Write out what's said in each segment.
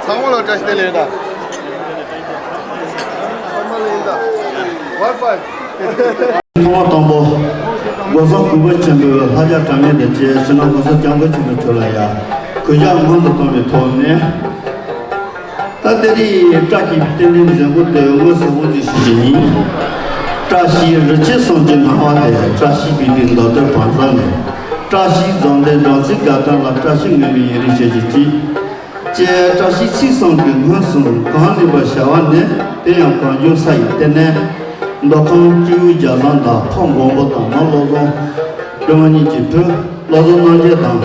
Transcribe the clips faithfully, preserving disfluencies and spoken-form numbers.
ཚང་མ་ལ་བཀྲ་ཤིས་བདེ་ལེགས་ད། ཚང་མ་ལ་ཡིན་ད། ཝའི་ཕའི། ཐོག་མ་དང་པོ། སྒོ་བཟང་གུས་པ་ཆེན་པོས་ལྷ་རྒྱལ་གྲངས་མེད་དང་བཅས་ཕྱི་ནང་གོང་ས་སྐྱབས་མགོན་ཆེན་པོ་མཆོག་ལ་ཡང་གུས་ཕྱག་སྔོན་དུ་བཏང་བའི་ཐོག་ནས། ད་ལྟ་རེས་བཀྲ་ཤིས་པའི་རྟེན་འབྲེལ་མཛད་སྒོ་དེ་དངོས་སུ་དབུ་འཛུགས་ཞུ་རྒྱུ་ཡིན། བཀྲ་ཤིས་རི་ཆེན་གསུམ་གྱི་སྣང་བ་དེ། བཀྲ་ཤིས་པའི་དུས་མདོ་སྟོད་བང་བཟང་ནས། བཀྲ་ཤིས་རྫོང་སྡེ་སྦྲང་རྩིའི་དགའ་སྟོན་ལ། བཀྲ་ཤིས་ངུར་སྨྲིག་ཡིག་རིགས་བྱེད་ཀྱི་ཅིག་ཅེས་བཀྲ་ཤིས་ཚིག་གསུམ་གྱི་སྔོན་སུ་གང་ལེགས་པར་བྱ་བ་ནི། དེ་ཡང་གངས་ལྗོངས་ས་ཡི་རྟེན་གནས་མདོ་ཁམས་སྤྲེའུ་རྒྱལ་བཟང་དང་ཕ་མགོན་པོ་དང་མ་བློ་བཟང་སྒྲོལ་མ་གཉིས་ཀྱི་བུ་བློ་བཟང་རྣམ་རྒྱལ་དང་།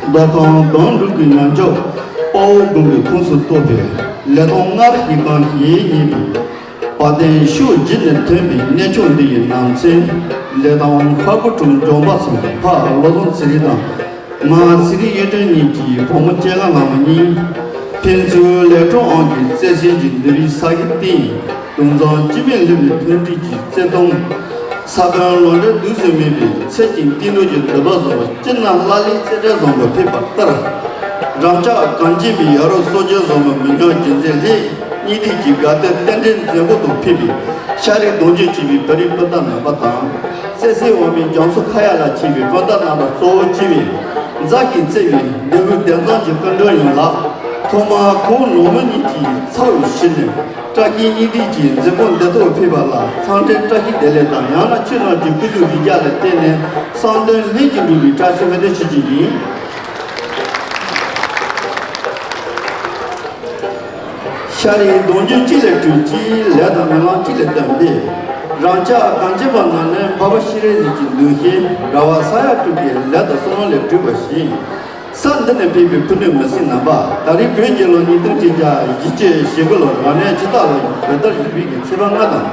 མདོ་ཁམས་སྒང་དྲུག་གི་ཉམས་ཆག་དཔའ་བོ་དགོན་པའི་ཁོངས་སུ་གཏོགས་པའི་ལི་ཐང་སྔར་གྱི་གངས་ཞེས་བརྙས་པའི་བ་དན་ཕྱོགས་བཞི་ནས་ཐོན་པའི་གནས་མཆོག་འདི་ཡི་ནང་ཚན་ལི་ཐང་ཧ་གོ་ཁྲོམ་ལྗོངས་པ་ཚང་ཕ་བློ་བཟང་ཚེ་རིང་དང་། མ་ཚེ་རིང་གཡུ་སྒྲོན་གཉིས་ཀྱི་བུ་མོ་སྐྱེ་དགའ་ལྷ་མོ་གཉིས། ཕན་ཚུན་ལས་འཕྲོ་ཨང་གི་བརྩེ་སེམས་ཀྱི་འདུ་རིས་ས་གི་སྟེང་། དུང་བཟང་སྐྱིད་མེད་ལྷུན་པོའི་མཐུན་སྒྲིལ་གྱི་བརྩེ་དུང་། ས་བོན་ལོ་འབྲས་དུས་སུ་སྨིན་པའི་ཚེ་གཅིག་གཏན་སྡོད་ཀྱི་འདོད་པ་བཟང་པོ་སྤྱིར་ན་ལྷ་ལས་རྩེ་གྲས་བཟང་པོ་ཕེབས་པ་ལྟར། རང་ཅག་གངས་ཅན་པའི་ཡ་རབས་སྲོལ་རྒྱུན་བཟང་པོ་མི་ཉམས་རྒྱུན་འཛིན་སླད། གཉིས་ལྡན་གྱི་དགའ་སྟོན་རྟེན་འབྲེལ་མཛད་སྒོ་དུ་ཕེབས་པའི་ཤ་རིགས་གདུང་རྒྱུད་གཅིག་པའི་བོད་རིགས་སྤུན་ཟླ་རྣམ་པ་དང་། བསྲེ་སྲེ་འོ་མའི་རྒྱ་མཚོ་ཁ་ཡ་ལ་མཆེད་པའི་སྤུན་ཟླ་རྣམ་པ་གཙོ་བོ་བྱས་པའི་མཛའ་བཤེས་བརྩེ་བའི་འདོད་དགུའི་དན་གཙང་གི་སྐུ་མགྲོན་ཡོངས་ལ། ཐོག་མར་ཁོང་ནང་མི་གཉིས་ཀྱི་ཚབ་ཞུས་ནས་བཀྲ་ཤིས་གཉིས་ལྡན་གྱི་མཛད་སྒོ་འདི་ཐོག་ཕེབས་པ་ལ་འཚམས་འདྲིའི་བཀྲ་ཤིས་བདེ་ལེགས་དང་། ཡང་ན་ཁྱེད་རྣམས་ཀྱི་སྐུ་གཟུགས་རིགས་རྒྱ་ལ་བརྟེན་ནས་བསམ་དོན་ལྷུན་གྱིས་འགྲུབ་པའི་བཀྲ་ཤིས་སྨོན་འདུན་ཞུ་རྒྱུ་ཡིན། ཤ་རིགས་གདུང་རྒྱུད་གཅིག་ལས་གྲུབ་ཅིང་། ལས་དང་མི་ལངས་གཅིག་ལས་བརྟེན་པས། རང་ཅག་གངས་ཅན་པ་རྣམས་ནི་འཕགས་པ་སྤྱན་རས་གཟིགས་ཀྱི་གདུལ་ཞིང་། ར་བ་ས་ཡ་དྲུག་གི་ལས་དང་བསོད་ནམས་ལས་གྲུབ་པ་བཞིན། ས་འདི་ནས་ཕེབས་པའི་ཕུ་ནུ་མི་སེར་རྣམ་པ། ད་རེས་བོད་རྒྱལ་ལོ་ཉིས་སྟོང་ཆིག་བརྒྱ་བཞི་བཅུ་ཞེ་དགུ་ལོ་རབ་གནས་ཕྱི་རྟགས་ལ་ཡང་བོད་ཟླ་བཞི་པའི་གི་ཚེས་པ་ལྔ་དང་།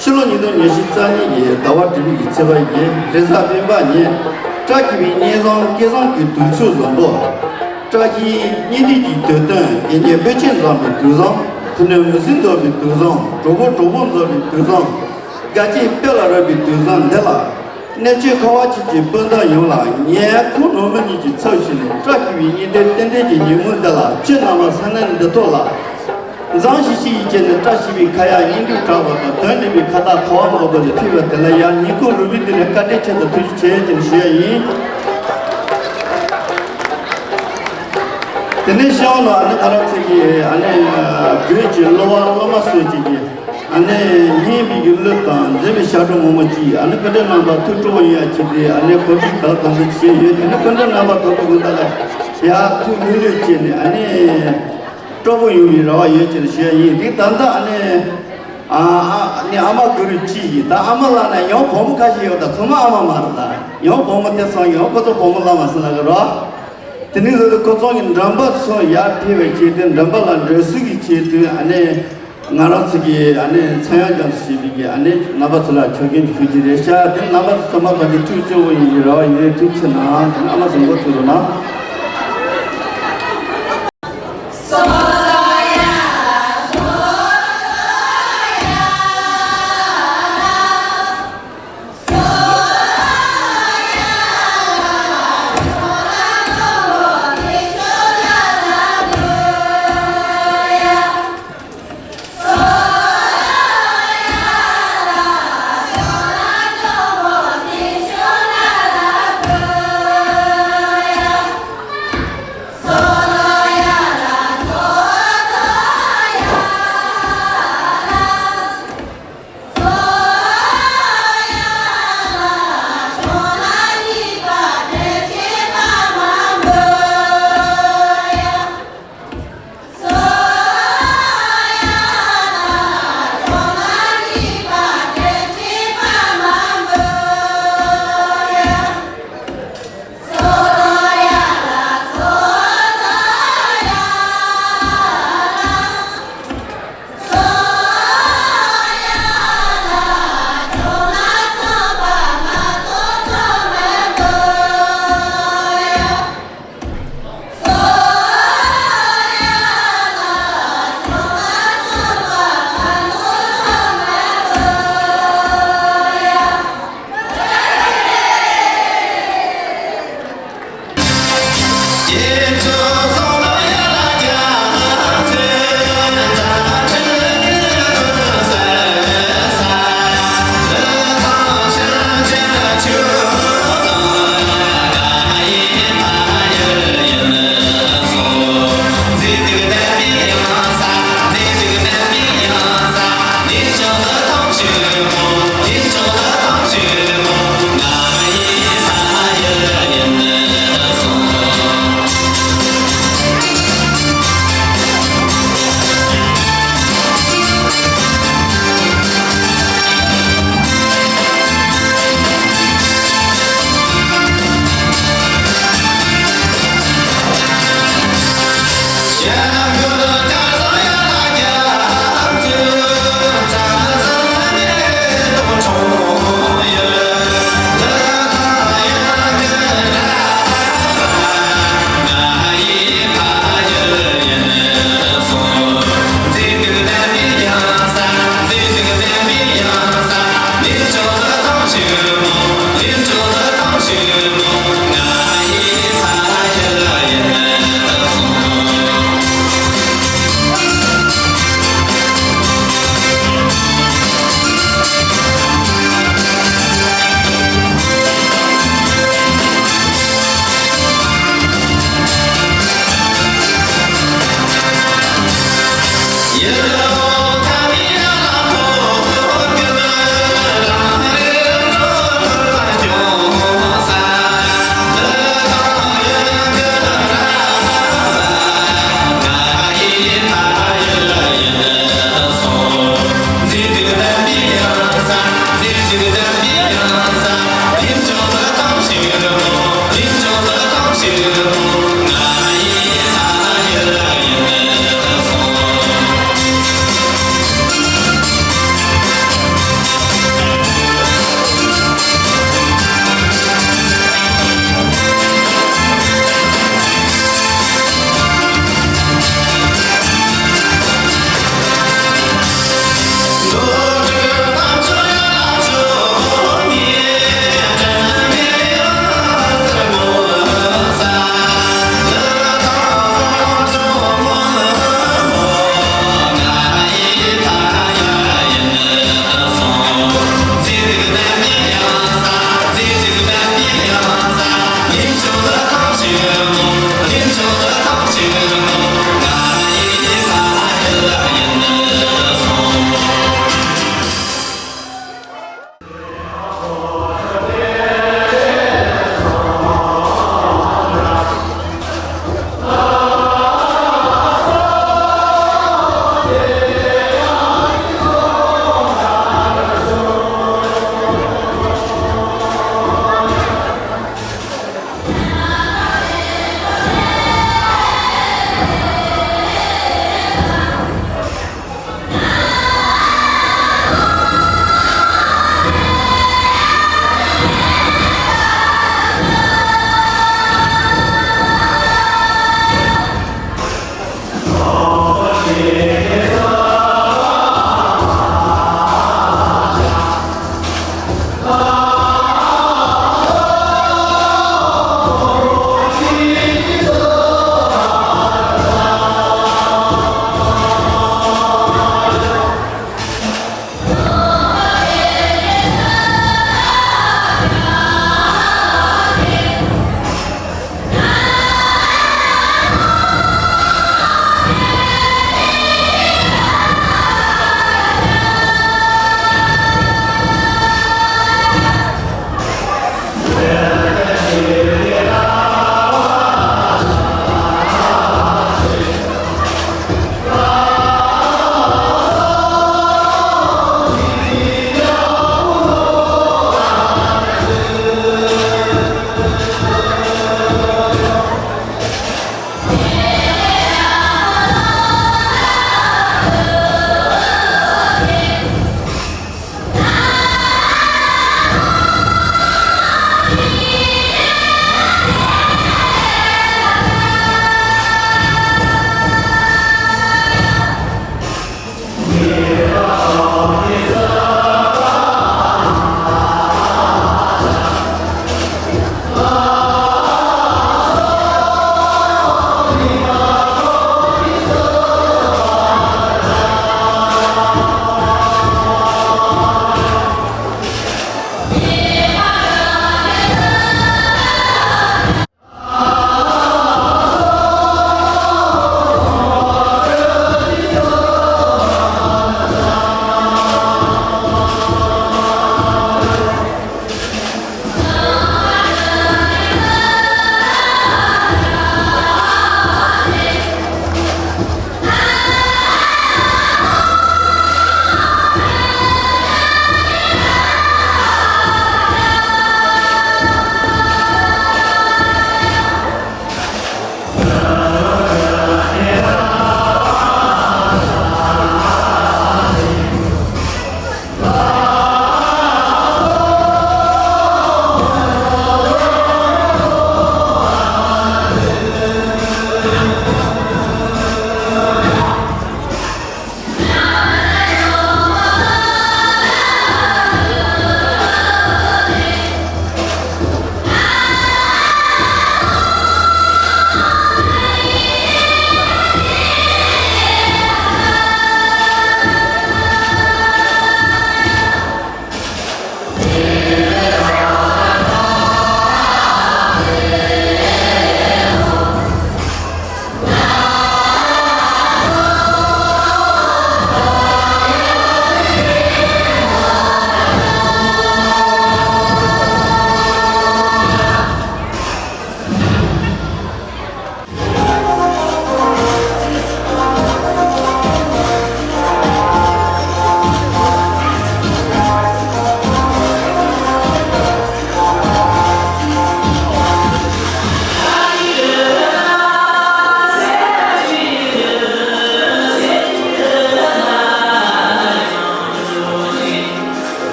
ཕྱི་ལོ་ཉིས་སྟོང་ཉི་ཤུ་རྩ་གཉིས་ཀྱི་ཟླ་བ་དྲུག་པའི་གི་ཚེས་པ་བཞི། རེས་གཟའ་སྤེན་པ་ཉིན། བཀྲ་ཤིས་པའི་སྙན་བཟང་སྐལ་བཟང་གི་དུས་ཚོད་བཟང་པོ། བཀྲ་ཤིས་གཉིས་ལྡན་གྱི་དུས་སྟོན། དགེ་བསྙེན་པཎ་ཆེན་བཟང་པོའི་དུས་བཟང་། ཕུ་ནུ་མི་སེར་བཟང་པོའི་དུས་བཟང་། གྲོགས་པོ་གྲོགས་མོ་བཟང་པོའི་དུས་བཟང་། དགའ་སྐྱིད་དཔལ་ལ་རོལ་པའི་དུས་བཟང་འདི་ལ། གནས་མཆོག་ཁ་བ་ཆེ་གི་སྤུན་ཟླ་ཡོངས་ལ་ངས་ཁོང་ནང་མི་གཉིས་ཀྱི་ཚབ་ཞུས་ནས་བཀྲ་ཤིས་པའི་གཉེན་སྟོན་རྟེན་འབྲེལ་གྱི་ཉིན་མོ་འདི་ལ། ཁྱེད་རྣམ་པ་ས་གནས་འདི་ཐོག་ལ་མཛངས་ཤིག་ཤིག་ཡིད་ཆེས་ནས་བཀྲ་ཤིས་པའི་ཁ་ཡ་སྙན་སྒྲོན་གྲགས་པ་དང་། དོན་འགྲིག་པའི་ཁ་བཏགས་ཁ་བ་མང་པོ་ཞིག་ཕུལ་བ་དེ་ལ་ཡང་ཉིན་གུང་རུས་པའི་གཏིང་ནས་བཀའ་དྲིན་ཆེ་དང་ཐུགས་རྗེ་ཆེ་ཞེས་ཞུ་ཡ་ཡིན། དེ་ནས་གཤམ་ལ་ཨ་ནི་ང་རང་ཚོ་གི་ཨ་ནི་བོད་ཀྱི་གླུ་བ་གླུ་མ་སོགས་ཀྱི་གི་ཨ་ནི་སྙན་པའི་གི་གླུ་དང་འཛིན་པའི་ཞབས་བྲོ་མང་པོ་ཅིག་ཨ་ནི་སྐུ་མགྲོན་རྣམ་པ་ཐུགས་སྤྲོ་བོ་ཡོད་ཡ་ཅིག་དེ་ཨ་ནི་གོ་སྒྲིག་གང་གང་ཟིག་བྱས་ཡོད། དེ་ནི་སྐུ་མགྲོན་རྣམ་པ་དོ་དོ་དགོན་བདག་ལ་ཡ་ཐུགས་ལྷོད་ལྷོད་བྱས་ནས་ཨ་ནི་སྤྲོ་པོ་ཡོང་བའི་རེ་བ་ཡོད་ཅེས་ཞུ་ཡ་ཡིན། དེ་ད་ལྟ་ཨ་ནི་ཨ་ཨ་ནི་ཨ་མ་གུ་རུ་གཅིག་ཡིན། ད་ཨ་མ་ལ་ན་ཡང་བུ་མོ་ཁ་ཤས་ཡོད། ད་ཚང་མ་ཨ་མ་མ་རེད། ད་ཡང་བུ་མོ་དེ་ཚང་ཡང་ཁོ་ཚོ་བུ་མོ་ལ་མ་སོང་ན་གི་རོ། དེ་ནས་ཁོ་ཚོ་གི་མགྲོན་པོ་ཚོ་ཡར་ཕེབས་པའི་ཆེད་དུ་མགྲོན་པོ་ལ་འགྲོ་སྲོལ་གྱི་ཆེད་དུ་ཨ་ནི་ང་རང་ཚོ་གི་ཨ་ནི་ཚངས་དབྱངས་སྐྱབས་སུ་མཆི་བའི་གི་ཨ་ནི་རྣམ་པ་ཚོ་ལ་ཆོས་འབུལ་ཞུ་རྒྱུ་རེད་ཤག་དེ་རྣམ་པ་ཚོ་ཚང་མ་གང་ཅི་ཐུགས་སྤྲོ་བོ་ཡིན་གྱི་རེ་བ་ཡོད། ཐུགས་ཆེ་གནང་། དེ་རྣམ་པ་ཚོ་མགོ་ཚོས་རོགས་གནང་།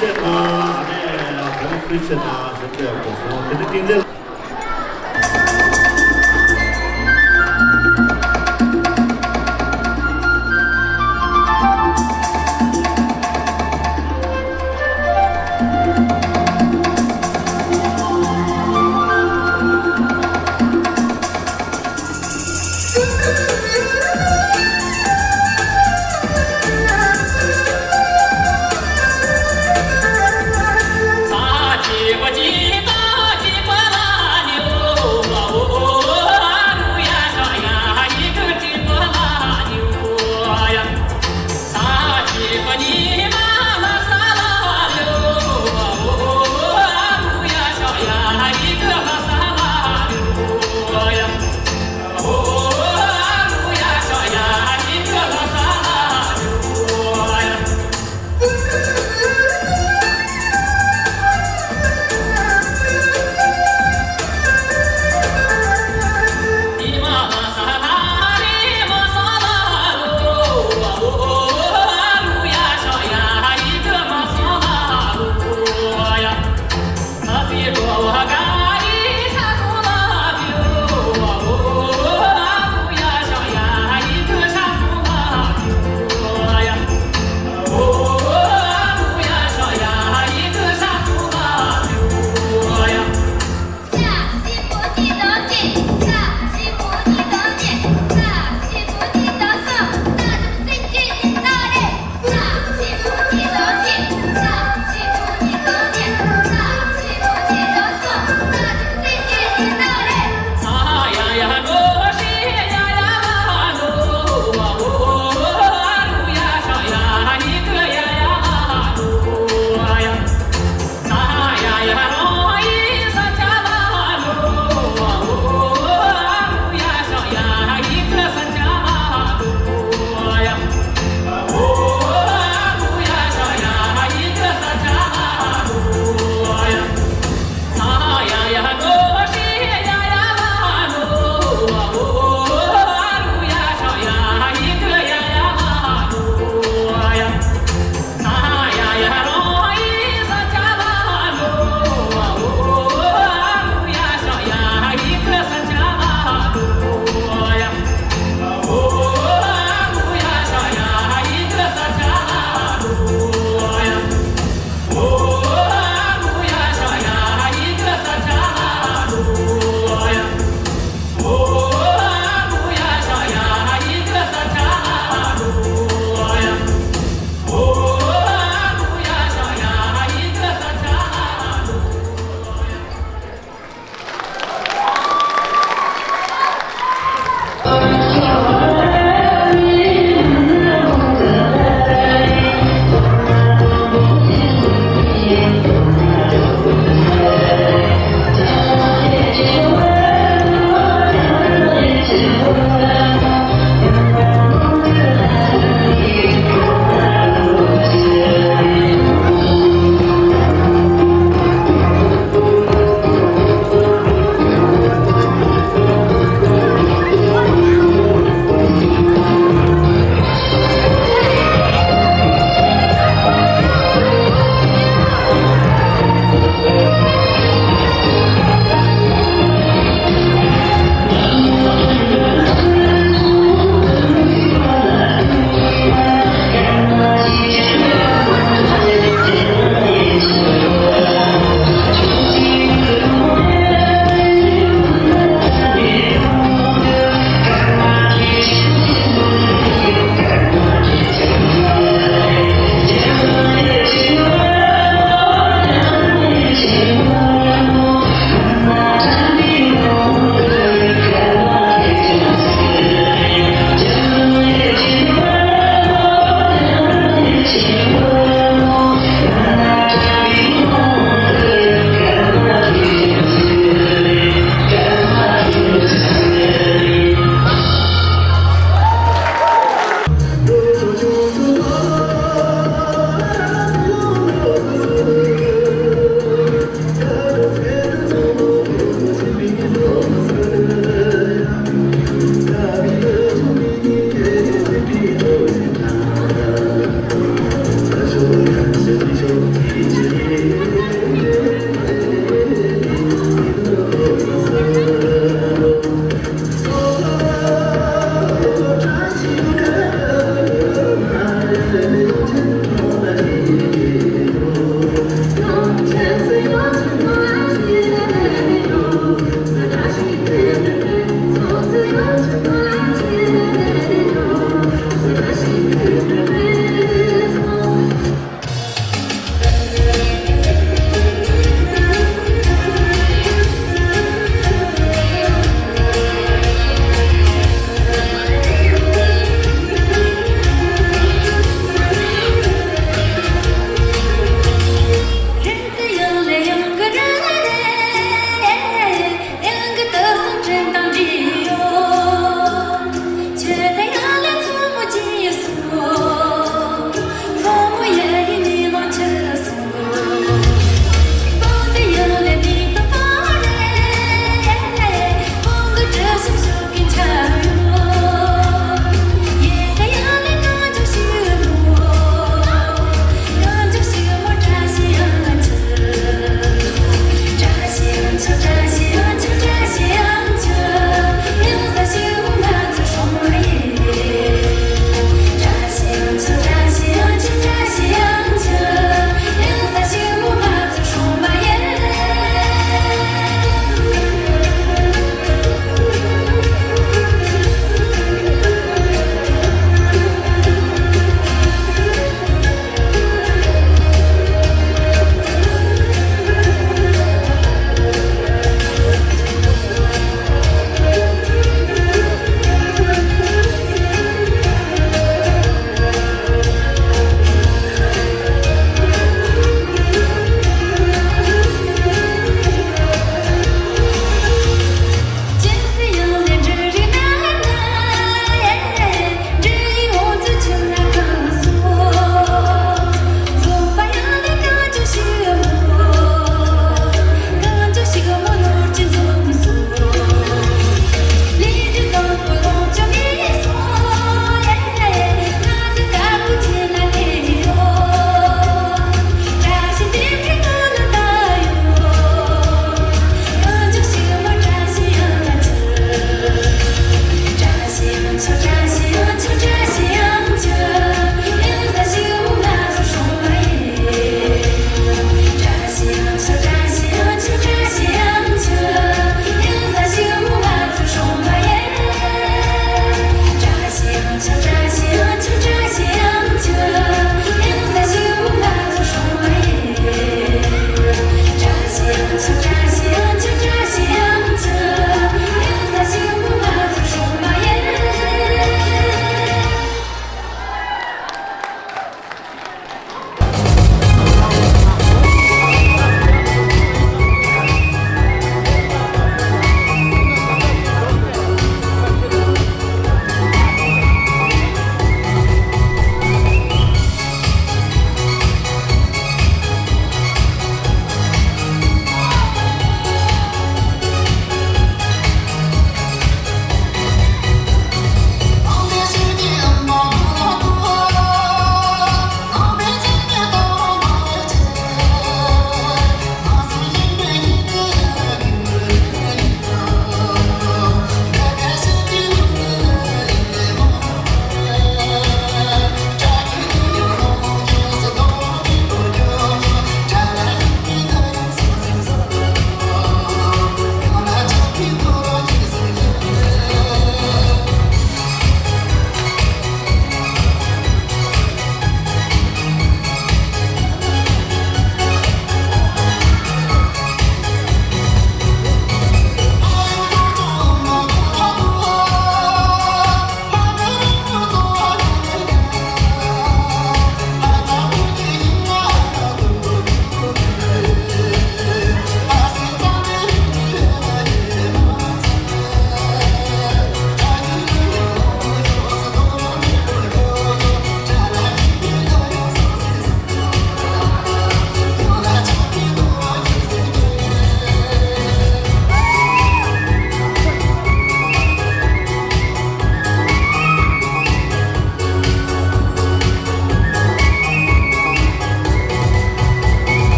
ཆེ་དང་ཨ་ནི་བོད་རིགས་སྤུན་མཆེད་དང་ཞིབ་ཕྲ་ཡག་པོ་སོང་། དེ་ནི་ཏིང་འཛིན།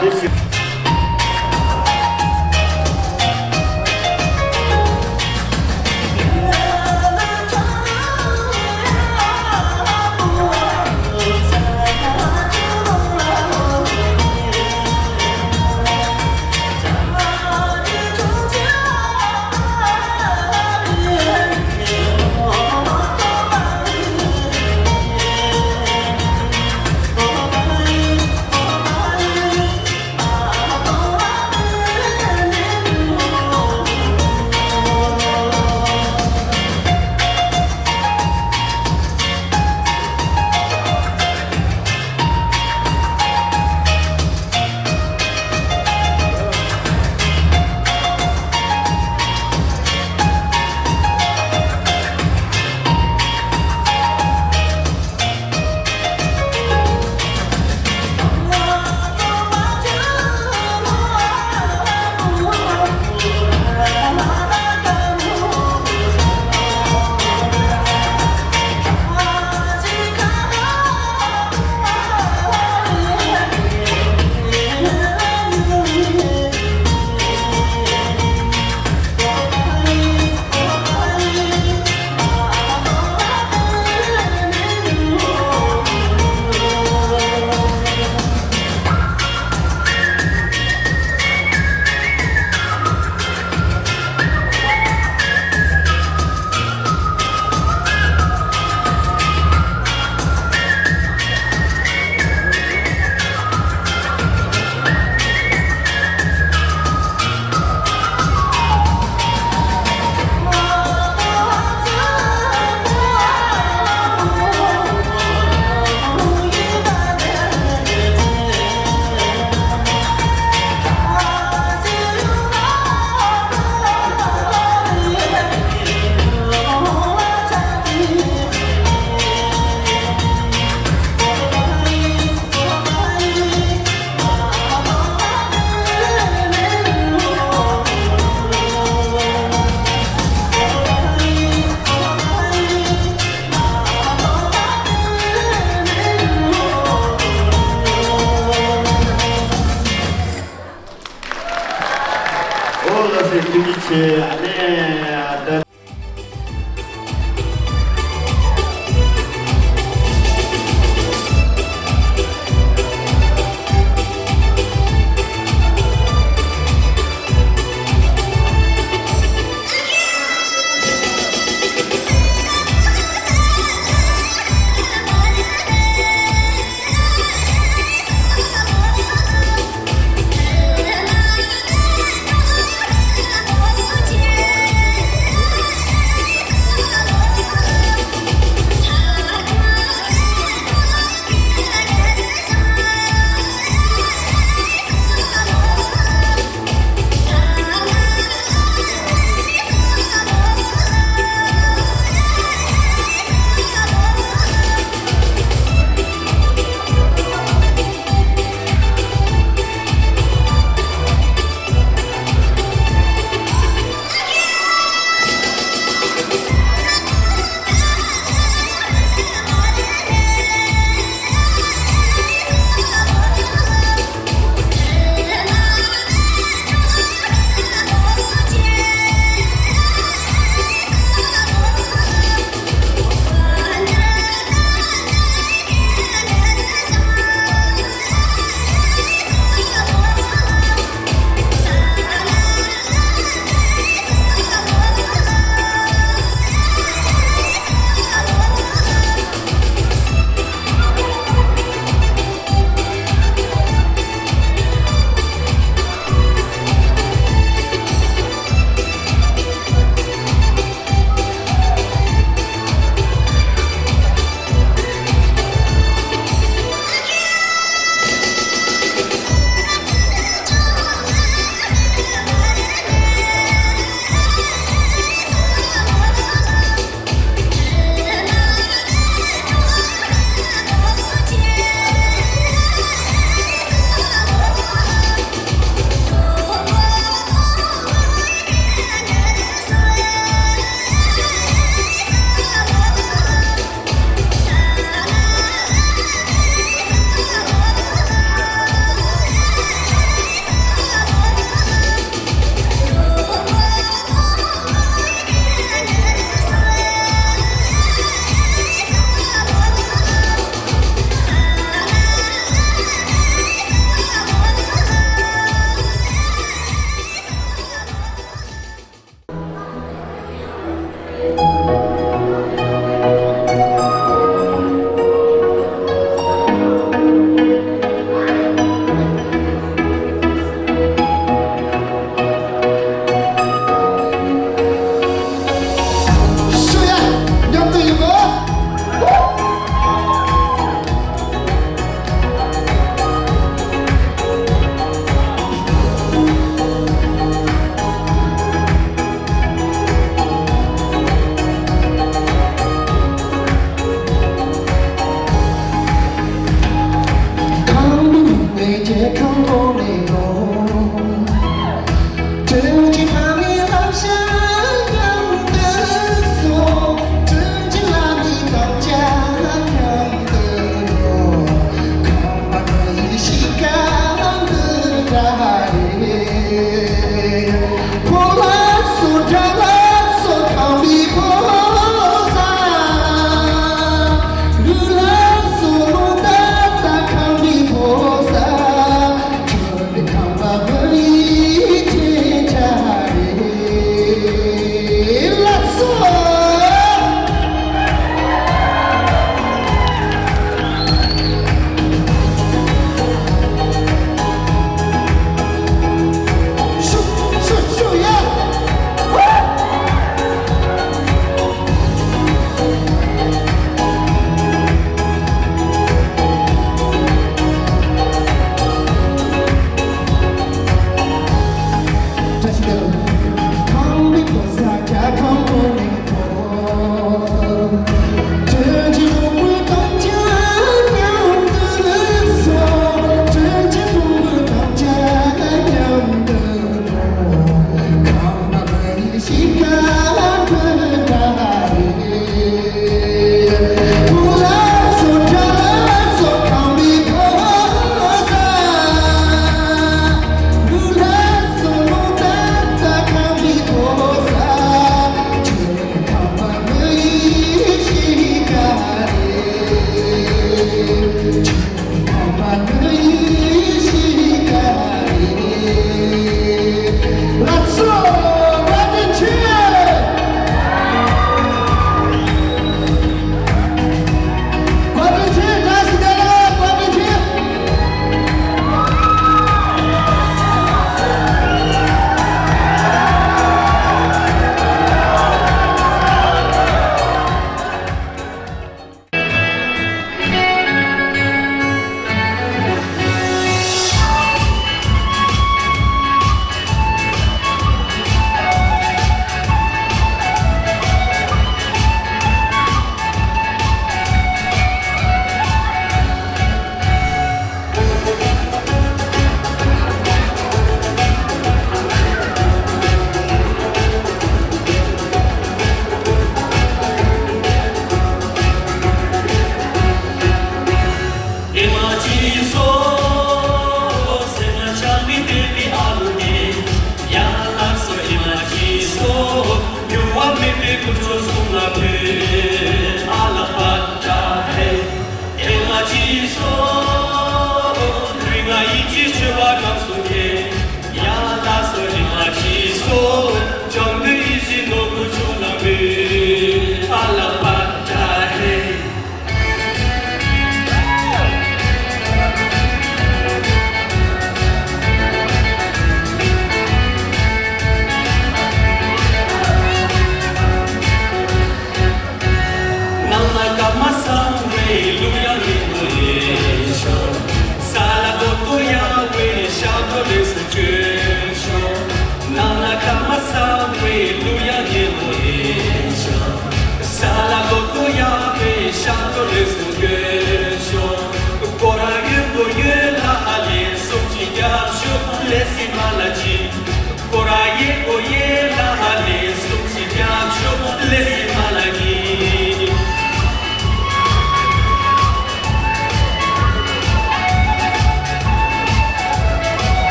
དེ་བཞིན། ཨོ་ལགས་སེ། ཐུགས་རྗེ་ཆེ། ཨ་ནེ་ད།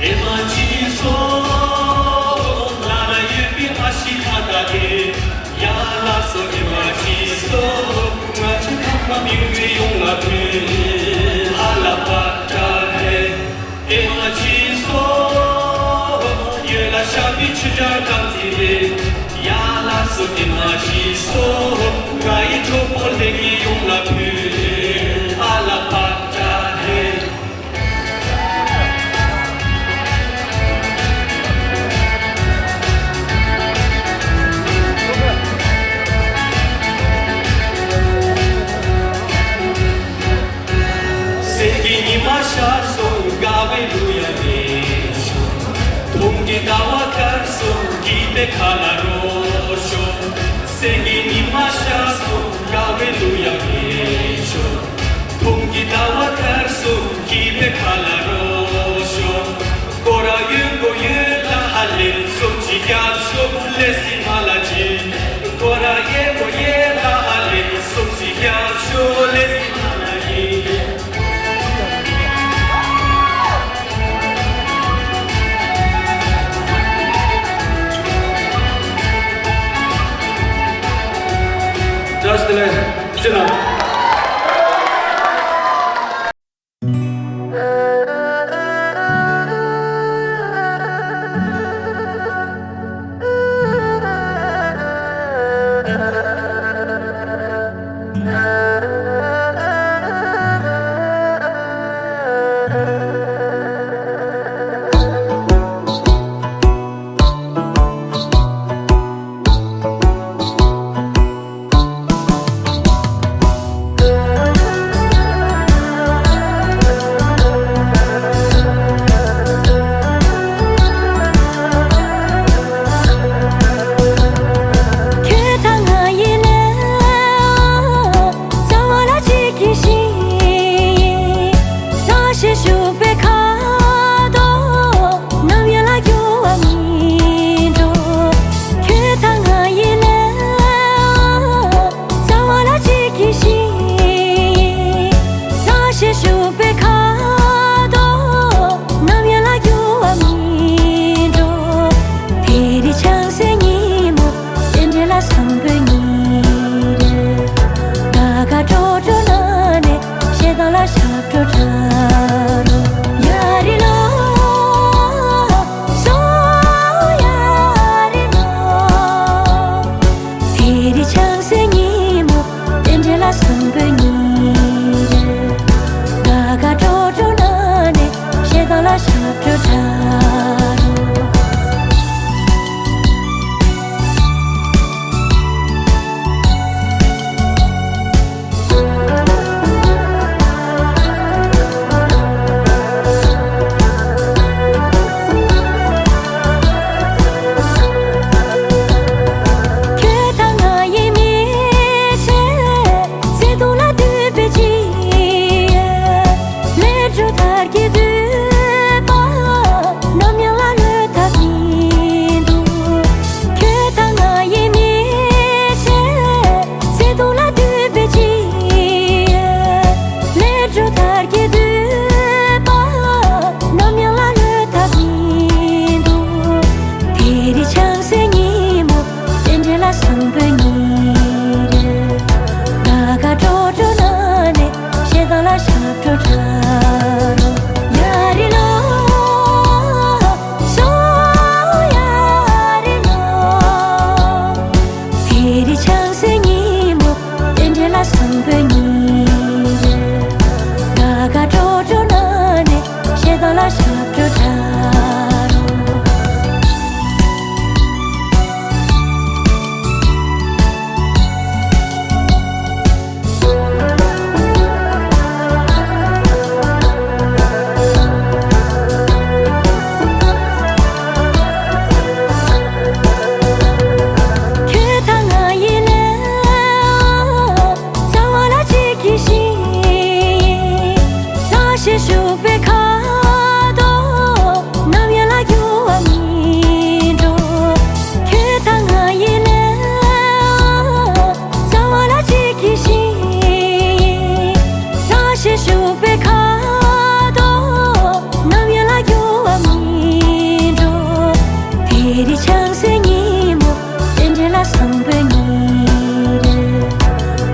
ཨེ་མ་ཅི་སོ། ལ་ལ་ཡོད་པའི་ཨ་ཤི་ཁ་ཏ་དེ། ཡ་ལ་སོ། ཨེ་མ་ཅི་སོ། ང་ཚོ་ཚང་མ་མི་འགྲོ་ཡོང་ལ་ཕུལ། ཨ་ལ་པ་ཏྲ་ཧེ། ཨེ་མ་ཅི་སོ། ཡོད་ལ་ཤ་པི་ཆུ་ཇ་གང་ཚི་རེ། ཡ་ལ་སོ། ཨེ་མ་ཅི་སོ། ང་ཡི་གྲོགས་པོ་ལེགས་ཡོང་ལ་ཕུལ། ཨ་ལ་པ་ཏྲ་ཧེ། སེང་གེ་ཉི་མ་ཤར་སོང་། དགའ་བའི་གླུ་ཡང་ལེན་ཤོག་ཐུང་གི་ཟླ་བ་དཀར་སོང་། སྐྱིད་པའི་ཁ་ལ་རོལ་ཤོག་སེང་གེ་ཉི་མ་ཤར་སོང་། དགའ་བའི་གླུ་ཡང་ལེན་ཤོག་ཐུང་གི་ཟླ་བ་དཀར་སོང་། སྐྱིད་པའི་ཁ་ལ་རོལ་ཤོག་ཁོ་ར་ཡོད་གོ་ཡོད་ལ་ཧ་ལེ་སུམ་ཅི་རྒྱབ་ཤོག་ལེ་སི་མ་ལ་ཅི། ཁོ་ར་ཡེ་གོ་ཡེ་ལ་ཧ་ལེ་སུམ་ཅི་རྒྱབ་ཤོག་ལེ་སི་མ་ལ་ཅི། བཀྲ་ཤིས་བདེ་ལེགས། ཁྱེད་རང་། ཁྱོད་དང་ང་ཡི་ལས། རྩ་བ་ལ་གཅིག་གི་ཞིང་། ས་གཞི་བཞུགས་པའི་ཁ། པའི་ཁ་དོག་ནམ་ཡང་ལ་འགྱུར་བ་མི་འགྲོ། ཁྱོད་དང་ང་ཡི་ལས་རྩ་བ་ལ་གཅིག་གི་ཞིང་ཡིན། བཀྲ་ཤིས་ཞུགས་པའི་ཁ་དོག་ནམ་ཡང་ལ་འགྱུར་བ་མི་འགྲོ། དེ་རིང་ཆང་སའི་ཉིན་མོ། རྟེན་འབྲེལ་ལ་བཟང་པོའི་ཉིན་རེད།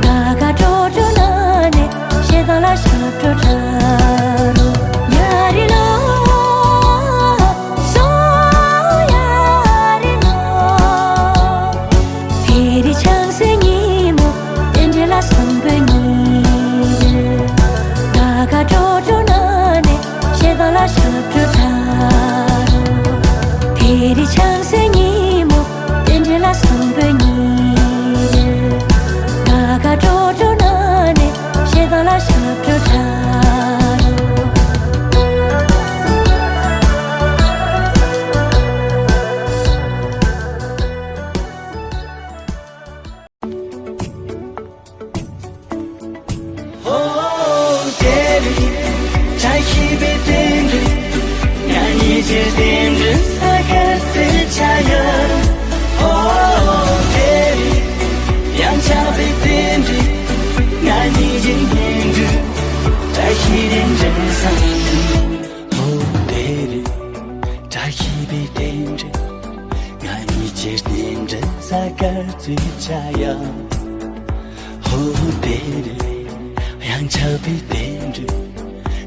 དགའ་དགའ་སྤྲོ་སྤྲོ་ན་ནས་ཞེ་སྡང་ལ་ཞབས་བྲོ་འཁྲབ་རོགས། ཡ་རི་ལོ། སོ་ཡ་རི་ལོ། དེ་རིང་ཆང་སའི་ཉིན་མོ། རྟེན་འབྲེལ་ལ་བཟང་པོའི་ཉིན་རེད། དགའ་དགའ་སྤྲོ་སྤྲོ་ན་ནས་ཞེ་སྡང་ལ་ཞབས་བྲོ་འཁྲབ་རོགས། དེ་རིང་ཆང་སའི་ཉིན་མོ། རྟེན་འབྲེལ་ལ་བཟང་པོའི་ཉིན་རེད། དགའ་དགའ་སྤྲོ་སྤྲོ་ན་ནས་ཞེ་སྡང་ལ་ཞབས་བྲོ་འཁྲབ་རོགས། ཧོ། དེ་རིང་བཀྲ་ཤིས་པའི་རྟེན་འབྲེལ། ང་གཉིས་ཀྱི་རྟེན་འབྲེལ་ས་ག་ཚོད་ཆགས་ཡོད། ཧོ། དེ་རིང་ཡང་ཆགས་པའི་རྟེན་འབྲེལ། ང་གཉིས་ཀྱི་གཉེན་སྒྲིག་བཀྲ་ཤིས་རྟེན་འབྲེལ་བཟང་། ཧོ། དེ་རིང་བཀྲ་ཤིས་པའི་རྟེན་འབྲེལ། ང་གཉིས་ཀྱི་རྟེན་འབྲེལ་ས་ག་ཚོད་ཆགས་ཡོད། ཧོ། དེ་རིང་ཡང་ཆགས་པའི་རྟེན་འབྲེལ།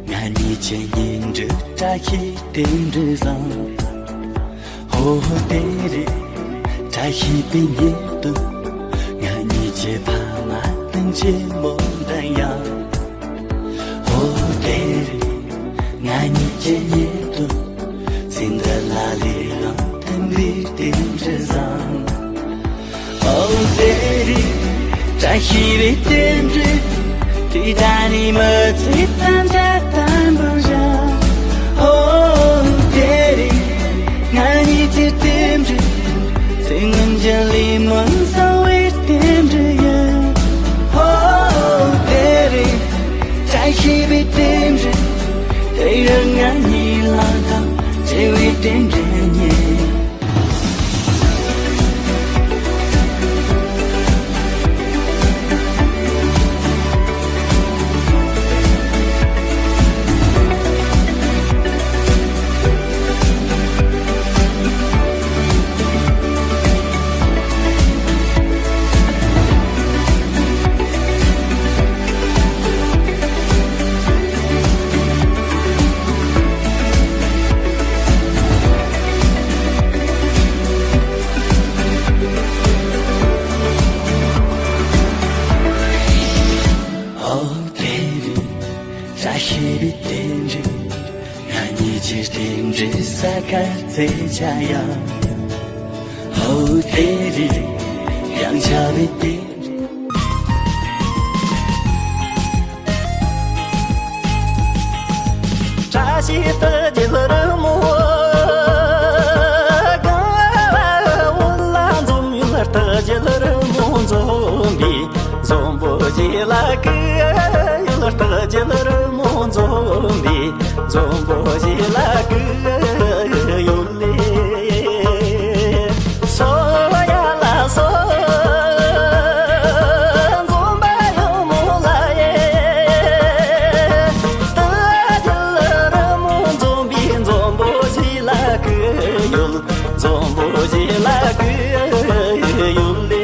ང་གཉིས་ཀྱི་གཉེན་སྒྲིག་བཀྲ་ཤིས་རྟེན་འབྲེལ་བཟང་། ཧོ། དེ་རིང་བཀྲ་ཤིས་པའི་ཉིན་དུ། ང་གཉིས་ཀྱི་ཕ་མ་དང་ཆེན་མོ་འདྲ་ཡང་། ཧོ། དེ་རིང་ང་གཉིས་ཀྱི་ཉིན་དུ། ཚེ་འདི་ལ་ལས་རང་མཐུན་པའི་རྟེན་འབྲེལ་བཟང་། ཨོ། དེ་རིང་བཀྲ་ཤིས་པའི་རྟེན་འབྲེལ། དེ་ད་ནི་མི་ཚེ་ཐམས་ཅད་དམ་པོར་བཞག་ཨོ། དེ་རིང་ང་གཉིས་ཀྱི་རྟེན་འབྲེལ། ཚེ་སྔོན་གྱི་ལས་སྨོན་གསང་བའི་རྟེན་འབྲེལ་ཡིན། ཨོ། དེ་རིང་བཀྲ་ཤིས་པའི་རྟེན་འབྲེལ། དེ་ཡང་ང་གཉིས་ལ་དང་བྲལ་བའི་རྟེན་འབྲེལ་ཉིད། ཨོ། དེ་རིང་བཀྲ་ཤིས་པའི་རྟེན་འབྲེལ། ང་གཉིས་ཀྱི་རྟེན་འབྲེལ་ས་ག་ཚོད་ཆགས་ཡོད། ཨོ། དེ་རིང་ཡང་ཆགས་པའི་རྟེན་འབྲེལ། བཀྲ་ཤིས་རྟགས་བརྒྱད་རི་མོ་གང་བ་འོད་ལ་འཛོམས་ཡུལ། རྟགས་བརྒྱད་རི་མོ་འཛོམས་པའི་འཛོམས་པོ་བཞི་ལ་གི་ཡུལ། རྟགས་བརྒྱད་རི་མོ་འཛོམས་པའི་འཛོམས་པོ་བཞི་ལ་གི་ཡུལ་ལས། སོ་ཡ་ལ་སོ་འཛོམས་པ་ཡུལ་མོ་ལ་ཡེ། རྟགས་བརྒྱད་རི་མོ་འཛོམས་པའི་འཛོམས་པོ་བཞི་ལ་གི་ཡུལ། འཛོམས་པོ་བཞི་ལ་གི་ཡུལ་ལས།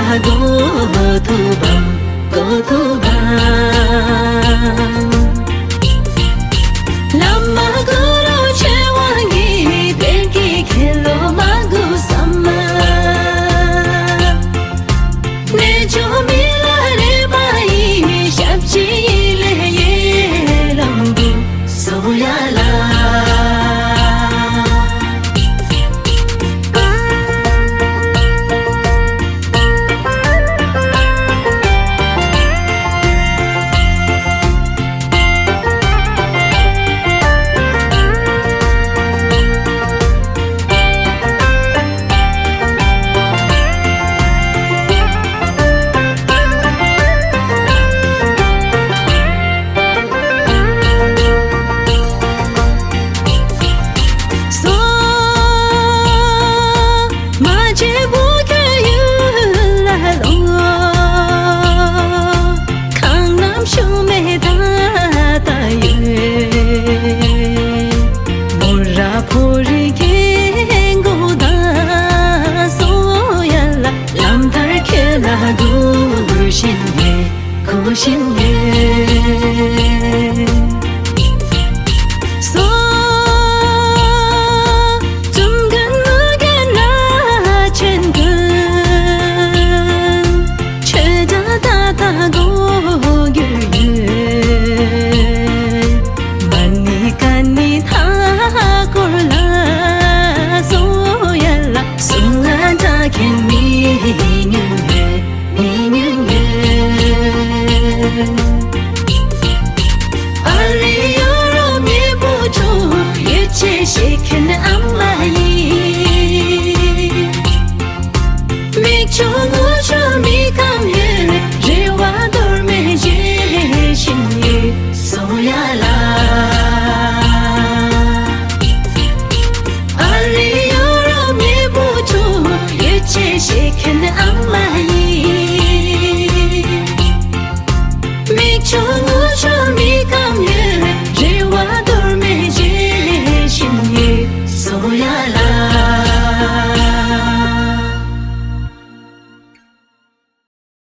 གོ་ཐུབ་བམ། གོ་ཐུབ་བམ། བླ་མ་གུ་རུ་ཆེ་བ་ཉིད་བདེ་སྐྱིད་ཁྱེར་ལོ་མ་གུ་ས་མ། གནས་མཆོག་མི་ལ་རས་པ་ཡི་ཞབས་ཕྱི་ཡི་ལས་ཡེ་ལམ་དུ་སོ་ཡ་ལ། སོ་མ་བྱེད་བུ་ཁྱོད་ཡུལ་ལ་ལོ། གང་རྣམས་ཤུགས་མེད་ད་ལྟ་ཡོད། མོ་ར་ཕོ་རི་རྒན་གོ་ད་སོ་ཡ་ལ། ལམ་མཐར་ཁྱོད་ལ་གུས་བཞིན་ཡོད། གུས་བཞིན་ཡོད།